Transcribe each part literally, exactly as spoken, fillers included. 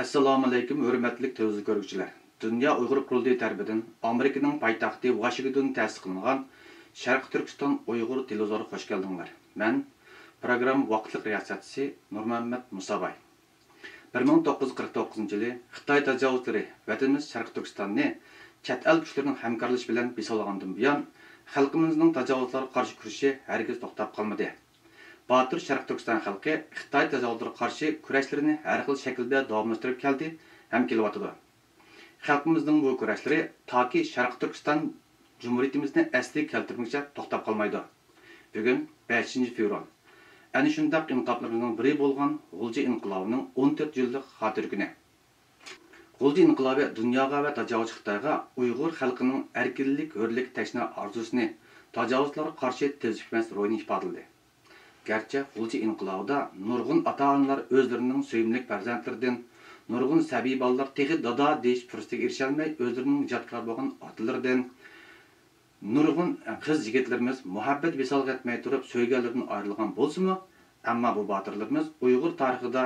ئەسسالامۇئەلەيكۇم، ھۆرمەتلىك تېلېۋىزور كۆرگۈچىلەر! دۇنيا ئۇيغۇر قۇرۇلتىيى تەرىپىدىن ئامېرىكىنىڭ پايتەختى ۋاشىنگتوندا تەسىس قىلىنغان شەرقىي تۈركىستان ئۇيغۇر تېلېۋىزورىغا خۇش كەلدىڭلار. مەن پروگرامما ۋاقىتلىق رىياسەتچىسى نۇرمەممەت مۇساباي. بىر مىڭ توققۇز يۈز قىرىق توققۇزىنچى يىلى خىتاي تاجاۋۇزلىرى ۋەتىنىمىز شەرقىي تۈركىستاننى چەت ئەل كۈچلىرىنىڭ ھەمكارلىشى بىلەن بېسىۋالغاندىن بۇيان، خەلقىمىزنىڭ تاجاۋۇزلارغا قارشى كۈرىشى ھەرگىز توختاپ قالمىدى. باتۇر شەرقىي تۈركىستان خەلقى خىتاي تاجاۋۇزلىرىغا قارشى كۈرەشلىرىنى ھەر خىل شەكىلدە داۋاملاشتۇرۇپ كەلدى ھەم كېلىۋاتىدۇ. خەلقىمىزنىڭ بۇ كۈرەشلىرى تاكى شەرقىي تۈركىستان جۇمھۇرىيىتىمىزنى ئەسلىگە كەلتۈرمىگۈچە توختاپ قالمايدۇ. بۈگۈن بەشىنچى فېۋرال. ئەنە شۇنداق ئىنقىلابلىرىمىزنىڭ بىرى بولغان غۇلجا ئىنقىلابىنىڭ ئون تۆت يىللىق خاتىرە كۈنى. غۇلجا ئىنقىلابى دۇنياغا ۋە تاجاۋۇزچى خىتايغا ئۇيغۇر خەلقىنىڭ ئەركىنلىك، ھۆرلۈك تەشنا ئارزۇسىنى، تاجاۋۇزچىلارغا قارشى تىز پۈكمەس روھىنى ئىپادىلىدى. گەرچە غۇلجا ئىنقىلابىدا نۇرغۇن ئاتا-ئانىلار ئۆزلىرىنىڭ سۆيۈملۈك پەرزەنتلىرىدىن، نۇرغۇن سەبىي بالىلار تېخى دادا دېيىش پۇرسىتىگە ئېرىشەلمەي، ئۆزلىرىنىڭ ئىجادكار بولغان ئاتىلىرىدىن، نۇرغۇن قىز-يىگىتلىرىمىز مۇھەببەت ۋىسالىغا يەتمەي تۇرۇپ، سۆيگەنلىرىدىن ئايرىلغان بولسىمۇ، ئەمما بۇ باتۇرلىرىمىز ئۇيغۇر تارىخىدا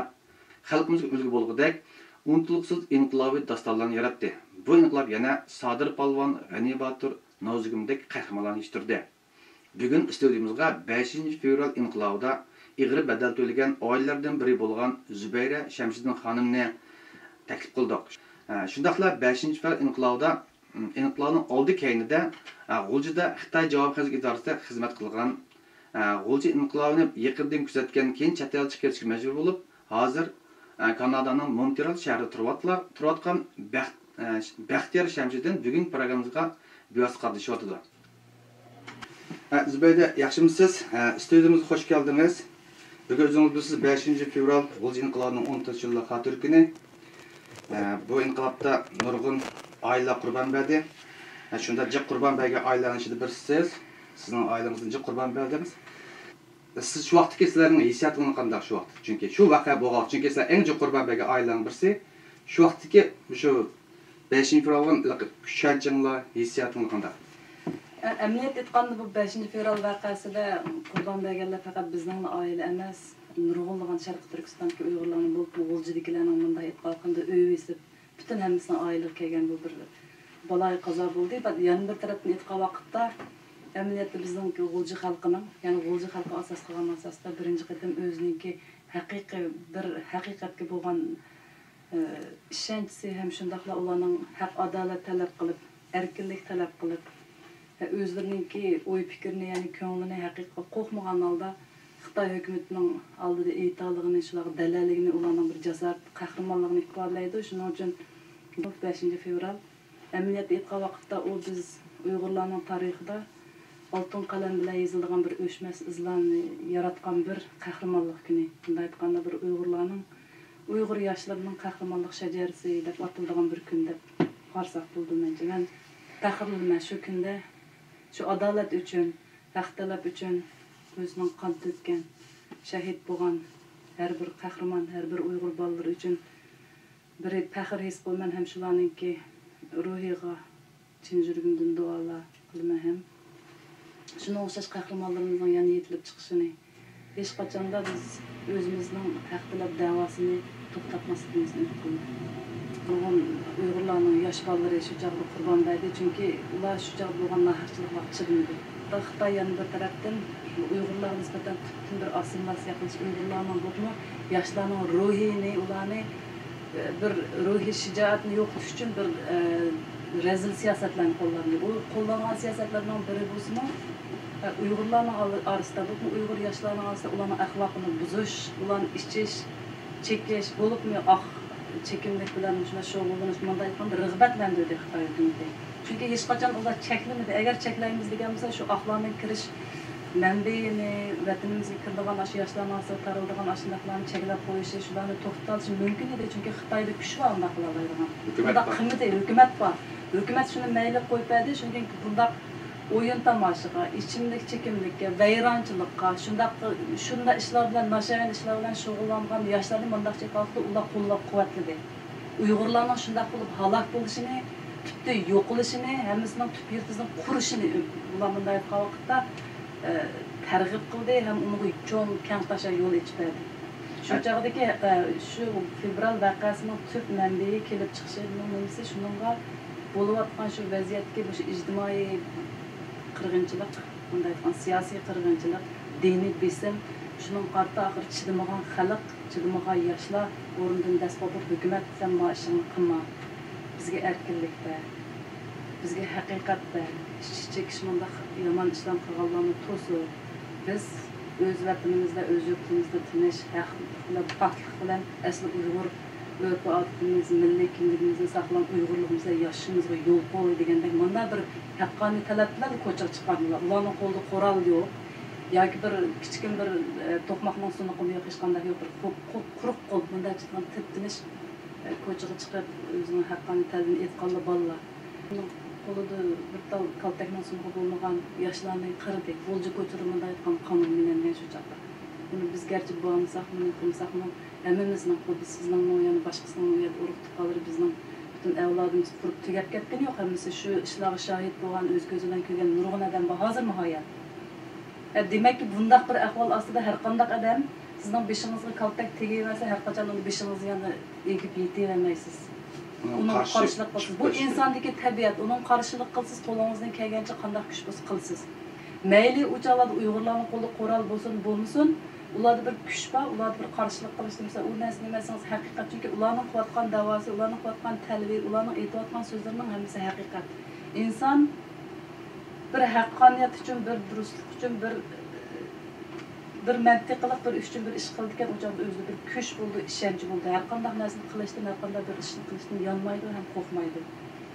خەلقىمىزگە ئۈلگە بولغۇدەك ئۇنتۇلغۇسىز ئىنقىلابىي داستانلارنى ياراتتى. بۇ ئىنقىلاب يەنە سادىر پالۋان، غەنى باتۇر، نازۇگۇمدەك قەھرىمانلارنى يېتىشتۈردى. بۈگۈن ئىستۇدىيىمىزغا بەشىنچى فېۋرال ئىنقىلابىدا ئېغىر بەدەل تۆلىگەن ئائىلىلەردىن بىرى بولغان زۇبەيرە شەمشىدىن خانىمنى تەكلىپ قىلدۇق. ئە، شۇنداقلا بەشىنچى فېۋرال ئىنقىلابىدا، ئىنقىلابنىڭ ئالدى كەينىدە، ئە، غۇلجىدا خىتاي جاۋابكارلىق ئىدارىسىدا خىزمەت قىلغان، ئە، غۇلجا ئىنقىلابىنى يېقىندىن كۆزەتكەن، كېيىن چەت ئەلگە چىقىپ كېتىشكە مەجبۇر بولۇپ، ھازىر، ئە، كانادانىڭ مونترېئال شەھىرىدە تۇرۇۋاتلا-، تۇرۇۋاتقان بەخت-، ئە، بەختىيار شەمشىدىن بۈگۈنكى پروگراممىمىزغا بىۋاسىتە قاتنىشىۋاتىدۇ. ھە، زۇبەيدە، ياخشىمۇسىز؟ ھە، ئىستۇدىيىمىزغا خوش كەلدىڭىز. بۈگۈن ئۆزىڭىز بىلىسىز، بەشىنچى فېۋرال غۇلجا ئىنقىلابىنىڭ ئون تۆت يىللىق خاتىرە كۈنى. ھە، بۇ ئىنقىلابتا نۇرغۇن ئائىلىلەر قۇربان بەردى. ھە، شۇنداق جىق قۇربان بەرگەن ئائىلىلەرنىڭ ئىچىدە بىرسى سىز. سىزنىڭ ئائىلىڭىزدىن جىق قۇربان بەردىڭىز. سىز شۇ ۋاقىتتىكى سىلەرنىڭ ھېسسىياتىڭلار قانداق شۇ ۋاقىتتا؟ چۈنكى شۇ ۋەقە بولغان، چۈنكى سىلەر ئەڭ جىق قۇربان بەرگەن ئائىلىلەرنىڭ بىرسى. شۇ ۋاقىتتىكى مۇشۇ بەشىنچى فېۋرالغا ئىللىق چۈشەنچىڭلار، ھېسسىياتىڭلار قانداق؟ ئە-، ئەمەلىيەتتە ئېيتقاندا، بۇ بەشىنچى فېۋرال ۋەقەسىدە قۇربان بەرگەنلەر پەقەت بىزنىڭلا ئائىلە ئەمەس، نۇرغۇنلىغان شەرقىي تۈركىستاندىكى ئۇيغۇرلارنىڭ، بولۇپمۇ غۇلجىدىكىلەرنىڭ، مۇنداق ئېيتقاندا، ئۆي بېسىپ، پۈتۈن ھەممىسىنىڭ ئائىلىگە كەلگەن بۇ بىر بالايىقازا بولدى. بەت-، يەنە بىر تەرەپتىن ئېيتقان ۋاقىتتا، ئەمەلىيەتتە بىزنىڭ غۇلجا خەلقىنىڭ، يەنى غۇلجا خەلقى ئاساس قىلغان ئاساستا بىرىنچى قېتىم ئۆزىنىڭكى ھەقىقىي بىر ھەقىقەتكە بولغان ئىشەنچىسى ھەم شۇنداقلا ئۇلارنىڭ ھەق-ئادالەت تەلەپ قىلىپ، ئەركىنلىك تەلەپ قىلىپ، ئۆزلىرىنىڭكى ئوي-پىكرىنى، يەنى كۆڭلىنى ھەقىقەتەن قورقمىغان ھالدا خىتاي ھۆكۈمىتىنىڭ ئالدىدا ئېيتالىغىنى، شۇلارغا دەلەللىگىنى ئۇلارنىڭ بىر جاسارەت، قەھرىمانلىقىنى ئىپادىلەيدۇ. شۇنىڭ ئۈچۈن بەشىنچى فېۋرال، ئەمەلىيەتتە ئېيتقان ۋاقىتتا، ئۇ بىز ئۇيغۇرلارنىڭ تارىخىدا ئالتۇن قەلەم بىلەن يېزىلىدىغان بىر ئۆچمەس ئىزلارنى ياراتقان بىر قەھرىمانلىق كۈنى. بۇنداق ئېيتقاندا، بىر ئۇيغۇرلارنىڭ، ئۇيغۇر ياشلىرىنىڭ قەھرىمانلىق شەجەرىسى دەپ ئاتىلىدىغان بىر كۈن دەپ قارىساق بولىدۇ مەنچە. مەن پەخىرلىنىمەن شۇ كۈندە، شۇ ئادالەت ئۈچۈن، ھەق تەلەپ ئۈچۈن ئۆزىنىڭ قان تۆككەن، شەھىت بولغان ھەر بىر قەھرىمان، ھەر بىر ئۇيغۇر بالىلىرى ئۈچۈن بىر پەخىر ھېس قىلىمەن ھەم شۇلارنىڭكى روھىغا چىن يۈرىكىمدىن دۇئالار قىلىمەن ھەم شۇنىڭغا ئوخشاش قەھرىمانلىرىمىزنىڭ يەنە يېتىلىپ چىقىشىنى، ھېچقاچاندا بىز ئۆزىمىزنىڭ ھەق تەلەپ دەۋاسىنى توختاتماسلىقىمىزنى ئۈمىد قىلىمەن. نۇرغۇن ئۇيغۇرلارنىڭ ياش بالىلىرى شۇ چاغدا قۇربان بەردى، چۈنكى ئۇلار شۇ چاغدا بولغان ناھەقچىلىقلارغا چىدىمىدى. خىتاي يەنە بىر تەرەپتىن ئۇيغۇرلارغا نىسبەتەن تۈپتىن بىر ئاسسىمىلياتسىيە قىلىش، ئۇيغۇرلارنىڭ بولۇپمۇ ياشلارنىڭ روھىنى، ئۇلارنى بىر روھىي شىجائەتنى يوقىتىش ئۈچۈن بىر، ئە، رەزىل سىياسەتلەرنى قوللاندى. ئۇ قوللانغان سىياسەتلەرنىڭ بىرى بولسىمۇ، ئە، ئۇيغۇرلارنىڭ ئال-، ئارىسىدا، بولۇپمۇ ئۇيغۇر ياشلارنىڭ ئارىسىدا ئۇلارنىڭ ئەخلاقىنى بۇزۇش، ئۇلارنى ئىچىش، چېكىش، بولۇپمۇ ئاق چېكىملىك بىلەن مۇشۇنداق شۇغۇللىنىش، مۇنداق ئېيتقاندا رىغبەتلەندۈردى خىتاي ھۆكۈمىتى. چۈنكى ھېچقاچان ئۇلار چەكلىمىدى. ئەگەر چەكلەيمىز دېگەن بولسا، شۇ ئاقلارنىڭ كىرىش مەنبىيىنى، ۋەتىنىمىزگە كىرىدىغان ئاشۇ ياشلارنىڭ ئارىسىدا تارىلىدىغان ئاشۇنداقلارنى چەكلەپ قويۇشى، شۇلارنى توختىتالىشى مۇمكىن ئىدى، چۈنكى خىتايدا كۈچ بار ئۇنداق قىلالايدىغان. ھۆكۈمەت بۇنداق بار. قىلمىدى، ھۆكۈمەت بار. ھۆكۈمەت شۇنى مەيلىگە قويۇپ بەردى، چۈنكى بۇنداق ئويۇن تاماشىغا، ئىچىملىك چېكىملىككە، ۋەيرانچىلىققا، شۇنداق، شۇنداق ئىشلار بىلەن، ناشايان ئىشلار بىلەن شۇغۇللانغان ياشلارنى مۇنداقچە ئېيتقاندا ئۇلار قوللاپ قۇۋۋەتلىدى. ئۇيغۇرلارنىڭ شۇنداق بولۇپ ھالاك بولۇشىنى، تۈپتىن يوقىلىشىنى، ھەممىسىنىڭ تۈپ يىلتىزىنىڭ قۇرۇشىنى ئۇلار مۇنداق ئېيتقان ۋاقىتتا، ئە، تەرغىب قىلدى ھەم ئۇنىڭغا چوڭ كەڭ تاشا يول ئېچىپ بەردى. شۇ چاغدىكى، ئە، شۇ فېۋرال ۋەقەسىنىڭ تۈپ مەنبىيى، كېلىپ چىقىشىنىڭ نېمىسى، شۇنىڭغا بولۇۋاتقان شۇ ۋەزىيەتتىكى مۇشۇ ئىجتىمائىي قىرغىنچىلىق، بۇنداق ئېيتقان سىياسىي قىرغىنچىلىق، دىنىي بېسىم، شۇنىڭغا قارىتا ئاخىر چىدىمىغان خەلق، چىدىمىغان ياشلار ئورنىدىن دەس قوپۇپ، ھۆكۈمەت، سەن ما ئىشىڭنى قىلما، بىزگە ئەركىنلىك بەر، بىزگە ھەقىقەت بەر، ئىچ چېكىش، مۇنداق يامان ئىشلارنى قىلغانلارنى توسۇپ، بىز ئۆز ۋەتىنىمىزدە، ئۆز يۇرتىمىزدا تىنچ، ھەقلىق بىلەن، پاكلىق بىلەن ئەسلى ئۇيغۇر ئۆرپ-ئادىتىمىز، مىللىي كىملىكىمىزنى ساقلاپ، ئۇيغۇرلۇقىمىزدا ياشىشىمىزغا يول قوي دېگەندەك مانا بىر ھەققانىي تەلەپ بىلەن كوچىغا چىققانلار. ئۇلارنىڭ قولىدا قورال يوق. ياكى بىر كىچىككىنە بىر، ئە، توقماقنىڭ سۇنۇقىمۇ يوق، ھېچقانداق يوق. بىر قۇ-، قۇ-، قۇرۇق قول، مۇنداق ئېيتقاندا تىپتىنىش، ئە، كوچىغا چىقىپ، ئۆزىنىڭ ھەققانىي تەلىپىنى ئېيتقانلا بالىلار. قولىدا بىر تال كالتەكنىڭ سۇنۇقى بولمىغان ياشلارنى قىردى. غۇلجا كوچىدا مۇنداق ئېيتقان قانۇن بىلەن شۇ چاغدا. بۇنى بىز گەرچە بولمىساقمۇ، قىلمىساقمۇ، ھەممىمىزنىڭ، خۇددى سىزنىڭمۇ، يەنە باشقىسىنىڭمۇ، يەنە ئۇرۇق-تۇغقانلىرى، بىزنىڭ پۈتۈن ئەۋلادىمىز قۇرۇپ تۈگەپ كەتكىنى يوق. ھەممىسى شۇ ئىشلارغا شاھىت بولغان، ئۆز كۆزى بىلەن كۆرگەن نۇرغۇن ئادەم بار ھازىرمۇ ھايات. ھە، دېمەككى، بۇنداق بىر ئەھۋال ئاستىدا ھەرقانداق ئادەم سىزنىڭ بېشىڭىزغا كالتەك تېگىۋەرسە، ھەرقاچان ئۇنى بېشىڭىزنى يەنە ئېگىپ يېتىۋەرمەيسىز. ئۇنىڭغا قارشىلىق قىلىسىز. بۇ ئىنساندىكى تەبىئەت، ئۇنىڭغا قارشىلىق قىلىسىز، قولىڭىزدىن كەلگەنچە قانداق كۈچ بولسا قىلىسىز. مەيلى ئۇ چاغلاردا ئۇيغۇرلارنىڭ قولىدا قورال بولسۇن، بولمىسۇن، ئۇلاردا بىر كۈچ بار، ئۇلاردا بىر قارشىلىق قىلىش نېمىسى، ئۇ نەرسە نېمە دېسىڭىز ھەقىقەت. چۈنكى ئۇلارنىڭ قىلىۋاتقان داۋاسى، ئۇلارنىڭ قىلىۋاتقان تەلىپى، ئۇلارنىڭ ئېيتىۋاتقان سۆزلىرىنىڭ ھەممىسى ھەقىقەت. ئىنسان بىر ھەققانىيەت ئۈچۈن، بىر دۇرۇسلۇق ئۈچۈن، بىر، بىر مەنتىقلىق بىر ئىش ئۈچۈن بىر ئىش قىلىدىكەن، ئۇ چاغدا ئۆزىدە بىر كۈچ بولىدۇ، ئىشەنچ بولىدۇ. ھەرقانداق نەرسىنى قىلىشتىن، ھەرقانداق بىر ئىشنى قىلىشتىن يانمايدۇ ھەم قورقمايدۇ.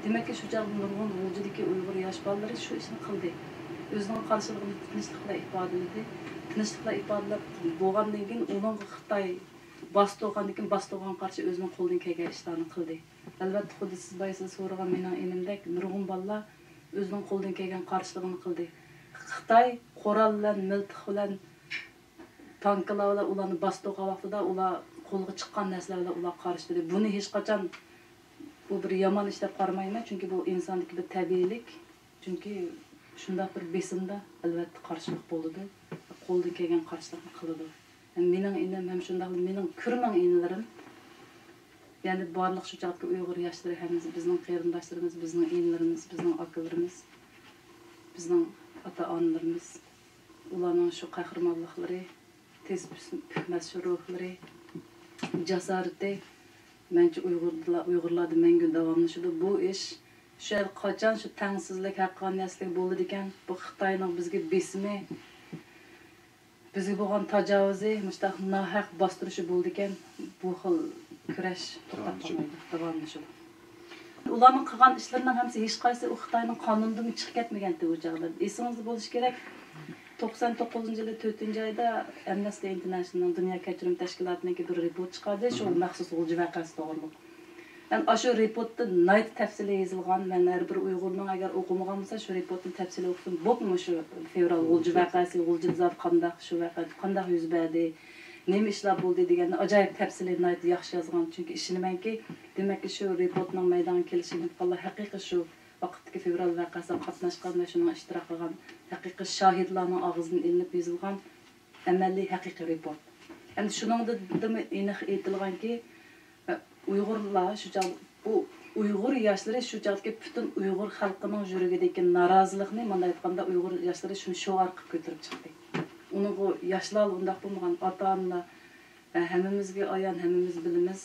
دېمەككى، شۇ چاغدا نۇرغۇن غۇلجىدىكى ئۇيغۇر ياش بالىلىرى شۇ ئىشنى قىلدى. ئۆزىنىڭ قارشىلىقىنى تىنچلىق بىلەن ئىپادىلىدى. تىنچلىق بىلەن ئىپادىلەپ بولغاندىن كېيىن ئۇنىڭغا خىتاي باستۇرغاندىن كېيىن باستۇرغانغا قارشى ئۆزىنىڭ قولىدىن كەلگەن ئىشلارنى قىلدى. ئەلۋەتتە، خۇددى سىز بايا سىز سورىغان مېنىڭ ئىنىمدەك نۇرغۇن بالىلار ئۆزىنىڭ قولىدىن كەلگەن قارشىلىقىنى قىلدى. خىتاي قورال بىلەن، مىلتىق بىلەن، تانكىلار بىلەن ئۇلارنى باستۇرغان ۋاقتىدا ئۇلار قولغا چىققان نەرسىلەر بىلەن ئۇلار قارشى تۇردى. بۇنى ھېچقاچان بۇ بىر يامان ئىش دەپ قارىمايمەن، چۈنكى بۇ ئىنساندىكى بىر تەبىئىيلىك. چۈنكى شۇنداق بىر بېسىمدا، ئەلۋەتتە، قارشىلىق بولىدۇ. قولىدىن كەلگەن قارشىلىقنى قىلىدۇ. ھەم مېنىڭ ئىنىم، ھەم شۇنداقلا مېنىڭ كۈرمىڭ ئىنىلىرىم، يەنى بارلىق شۇ چاغدىكى ئۇيغۇر ياشلىرى ھەممىسى بىزنىڭ قېرىنداشلىرىمىز، بىزنىڭ ئىنىلىرىمىز، بىزنىڭ ئاكىلىرىمىز، بىزنىڭ ئاتا-ئانىلىرىمىز. ئۇلارنىڭ شۇ قەھرىمانلىقلىرى، تېز پۈكمەس شۇ روھلىرى، جاسارىتى، مەنچە ئۇيغۇردا، ئۇيغۇرلاردا مەڭگۈ داۋاملىشىدۇ. بۇ ئىش شۇ قاچان شۇ تەڭسىزلىك، ھەققانىيەتسىزلىك بولىدىكەن، بۇ خىتاينىڭ بىزگە بېسىمى، بىزگە بولغان تاجاۋۇزى، مۇشۇنداق ناھەق باستۇرۇشى بولىدىكەن، بۇ خىل كۈرەش توختاپ قالمايدۇ، داۋاملىشىدۇ. ئۇلارنىڭ قىلغان ئىشلىرىنىڭ ھەممىسى ھېچقايسى ئۇ خىتاينىڭ قانۇنىدىنمۇ چىقىپ كەتمىگەنتى ئۇ چاغدا. ئېسىڭىزدە بولۇشى كېرەك، توقسان توققۇزىنچى يىلى تۆتىنچى ئايدا ئەمنەستى ئىنتېرنېشنالنىڭ، دۇنيا كەچۈرۈم تەشكىلاتىنىڭكى بىر رېپورت چىقاردى، شۇ مەخسۇس غۇلجا ۋەقەسى توغرۇلۇق. مەن ئاشۇ رېپورتتا ناھايىتى تەپسىلىي يېزىلغان، مەن ھەر بىر ئۇيغۇرنىڭ ئەگەر ئوقۇمىغان بولسا، شۇ رېپورتنى تەپسىلىي ئوقۇسۇن، بولۇپمۇ شۇ فېۋرال غۇلجا ۋەقەسى، غۇلجىدا زادى قانداق، شۇ ۋەقە قانداق يۈز بەردى، نېمە ئىشلار بولدى دېگەننى ئاجايىپ تەپسىلىي، ناھايىتى ياخشى يازغان. چۈنكى ئىشىنىمەنكى، دېمەككى، شۇ رېپورتنىڭ مەيدانغا كېلىشىدىن قاللا ھەقىقىي شۇ ۋاقىتتىكى فېۋرال ۋەقەسىگە قاتناشقان ۋە شۇنىڭغا ئىشتىراك قىلغان ھەقىقىي شاھىتلارنىڭ ئاغزىدىن ئېلىنىپ يېزىلغان ئەمەلىي ھەقىقىي رېپورت. ئەمدى شۇنىڭدىمۇ ئېنىق ئېيتىلغانكى، ئۇيغۇرلار شۇ چاغ، بۇ ئۇيغۇر ياشلىرى شۇ چاغدىكى پۈتۈن ئۇيغۇر خەلقىنىڭ يۈرىكىدىكى نارازىلىقنى، مۇنداق ئېيتقاندا، ئۇيغۇر ياشلىرى شۇنى شوئار قىلىپ كۆتۈرۈپ چىقتى. ئۇنىڭغۇ ياشلار ئۇنداق بولمىغان، ئاتا-ئانىلار، ھە، ھەممىمىزگە ئايان، ھەممىمىز بىلىمىز.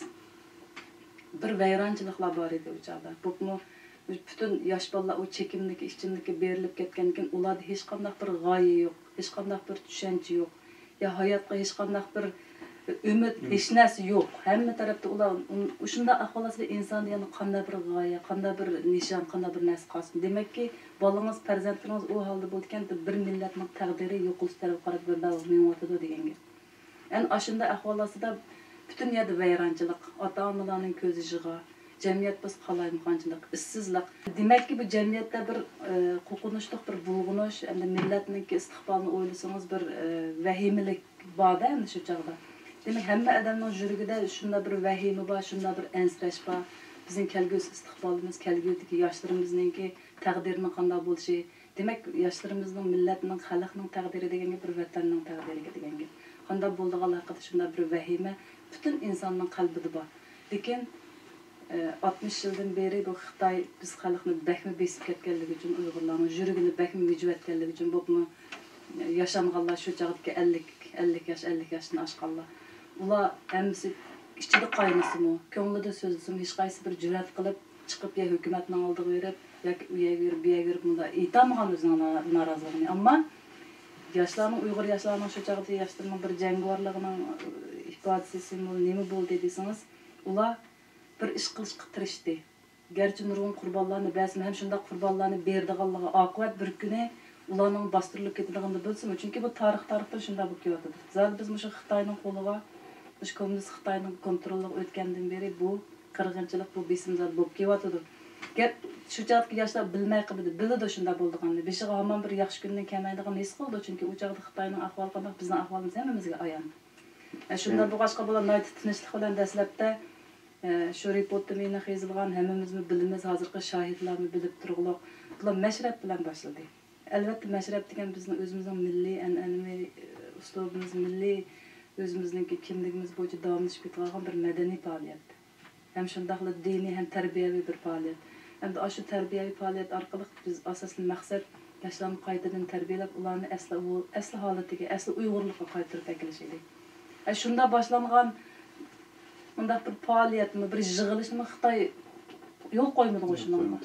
بىر ۋەيرانچىلىقلار بار ئىدى ئۇ چاغدا. بولۇپمۇ پۈتۈن ياش بالىلار ئۇ چېكىملىككە، ئىشچىلىككە بېرىلىپ كەتكەندىكىن ئۇلاردا ھېچقانداق بىر غايە يوق، ھېچقانداق بىر چۈشەنچە يوق. يا ھاياتقا ھېچقانداق بىر ئۈمىد، ھېچ نەرسە يوق. ھەممە تەرەپتە ئۇلار، ئۇشۇنداق ئەھۋال ئاستىدا ئىنساندا يەنە قانداق بىر غايە، قانداق بىر نىشان، قانداق بىر نەرسە قالسۇن؟ دېمەككى، بالىڭىز، پەرزەنتلىرىڭىز ئۇ ھالدا بولىدىكەن، بىر مىللەتنىڭ تەقدىرى يوقىلىش تەرەپكە قاراپ بىر داۋ مېڭىۋاتىدۇ دېگەن گەپ. ئەنە ئاشۇنداق ئەھۋال ئاستىدا پۈتۈن يەردە ۋەيرانچىلىق، ئاتا-ئانىلارنىڭ كۆز يېشىغا، جەمئىيەت بولسا قالايمىقانچىلىق، ئىشسىزلىق. دېمەككى، بۇ جەمئىيەتتە بىر، ئە، قورقۇنچلۇق بىر بۇلغىنىش، ئەمدى مىللەتنىڭكى ئىستىقبالىنى ئويلىسىڭىز، بىر، ئە، ۋەھىمىلىك بار-دە ئەمدى شۇ چاغدا. دېمەك، ھەممە ئادەمنىڭ يۈرىكىدە شۇنداق بىر ۋەھىمە بار، شۇنداق بىر ئەنسىرەش بار. بىزنىڭ كەلگۈسى ئىستىقبالىمىز، كەلگۈدىكى ياشلىرىمىزنىڭكى تەقدىرىنىڭ قانداق بولۇشى، دېمەك، ياشلىرىمىزنىڭ، مىللەتنىڭ، خەلقنىڭ تەقدىرى دېگەن گەپ بىر ۋەتەننىڭ تەقدىرى دېگەن گەپ. قانداق بولىدىغانلىقى ھەققىدە شۇنداق بىر ۋەھىمە پۈتۈن ئىنساننىڭ قەلبىدە بار. لېكىن، ئى، ئاتمىش يىلدىن بېرى بۇ خىتاي بىز خەلقنى بەكمۇ بېسىپ كەتكەنلىكى ئۈچۈن، ئۇيغۇرلارنىڭ يۈرىكىنى بەكمۇ مىجىۋەتكەنلىكى ئۈچۈن، بولۇپمۇ ياشانغانلار شۇ چاغدىكى ئەللىك، ئەللىك ياش، ئەللىك ياشتىن ئاشقانلار، ئۇلار ھەممىسى ئىچىدە قاينىسىمۇ، كۆڭلىدە سۆزلىسىمۇ، ھېچقايسى بىر جۈرئەت قىلىپ چىقىپ يا ھۆكۈمەتنىڭ ئالدىغا بېرىپ ياكى ئۇ يەرگە بېرىپ، بۇ يەرگە بېرىپ مۇنداق ئېيتالمىغان ئۆزىنىڭ نا-، نارازىلىقىنى. ئەمما ياشلارنىڭ، ئۇيغۇر ياشلارنىڭ شۇ چاغدا ياشلىرىنىڭ بىر جەڭگىۋارلىقىنىڭ ئىپادىسى، سىمۋولى نېمە بولدى دېسىڭىز، ئۇلار بىر ئىش قىلىشقا تىرىشتى. گەرچە نۇرغۇن قۇربانلارنى بەرسىمۇ، ھەم شۇنداق قۇربانلارنى بېرىدىغانلىقى ئاقىۋەت بىر كۈنى ئۇلارنىڭ باستۇرۇلۇپ كېتىدىغىنىنى بىلسىمۇ، چۈنكى بۇ تارىخ، تارىختىن شۇنداق بولۇپ كېلىۋاتىدۇ. زادى بىز مۇشۇ خىتاينىڭ قولىغا، مۇشۇ كوممۇنىست خىتاينىڭ كونترولىغا ئۆتكەندىن بېرى بۇ قىرغىنچىلىق، بۇ بېسىم زادى بولۇپ كېلىۋاتىدۇ. گەپ شۇ چاغدىكى ياشلار بىلمەي قېلىدۇ، بىلىدۇ شۇنداق بولىدىغاننى. بېشىغا ھامان بىر ياخشى كۈننىڭ كەلمەيدىغىنىنى ھېس قىلىدۇ، چۈنكى ئۇ چاغدا خىتاينىڭ ئەھۋالى قانداق، بىزنىڭ ئەھۋالىمىز ھەممىمىزگە ئايان. ئە، شۇنداق بولغاچقا، بۇلار ناھايىتى تىنچلىق بىلەن دەسلەپتە، ئە، شۇ رېپورتتا مېنى يېزىلغان، ھەممىمىزمۇ بىلىمىز، ھازىرقى شاھىتلارمۇ بىلىپ تۇرغۇلۇق، بۇلار مەشرەپ بىلەن باشلىدى. ئەلۋەتتە، مەشرەپ دېگەن بىزنىڭ ئۆزىمىزنىڭ مىللىي ئەنئەنىۋى، ئە، ئۇسلۇبىمىز، مىللىي ئۆزىمىزنىڭكى كىملىكىمىز بويىچە داۋاملىشىپ كېتىۋاتقان بىر مەدەنىي پائالىيەت. ھەم شۇنداقلا دىنىي ھەم تەربىيەۋى بىر پائالىيەت. ئەمدى ئاشۇ تەربىيەۋى پائالىيەت ئارقىلىق بىز ئاساسلىق مەقسەت ياشلارنى قايتىدىن تەربىيەلەپ، ئۇلارنى ئەسلى ئۇ-، ئەسلى ھالىتىگە، ئەسلى ئۇيغۇرلۇققا قايتۇرۇپ ئەكېلىش ئىدى. ئە، شۇنداق باشلانغان مۇنداق بىر پائالىيەتمۇ، بىر يىغىلىشمۇ خىتاي يول قويمىدىغۇ شۇنىڭغا.